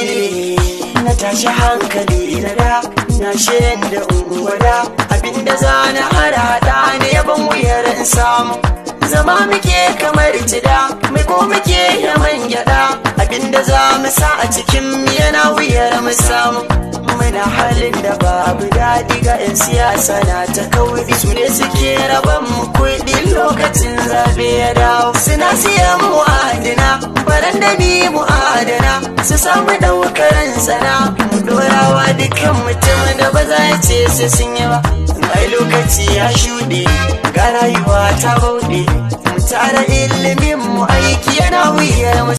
ne na tashi hankali na da na shirin da unguwada abinda za na hada ne yaban wuyar in samu. Zama muke kamar cida mai ko muke yaman gyada abinda za mu sa a cikin yana wuyar mu samu. Muna halin da babu daɗi ga 'yan siyasa na ta kauri, su ne suke raban mu kuɗi lokacin zabe ya dawo. Suna siyan mu'adina baran da ni mu'adana su samu ɗaukar sana mu dorawa dukkan mutum da ba za ya ce su sun yi ba. Ai lokaci ya shuɗe ga rayuwa ta bauɗe, mu tara ilimin mu aiki yana wuyar mu.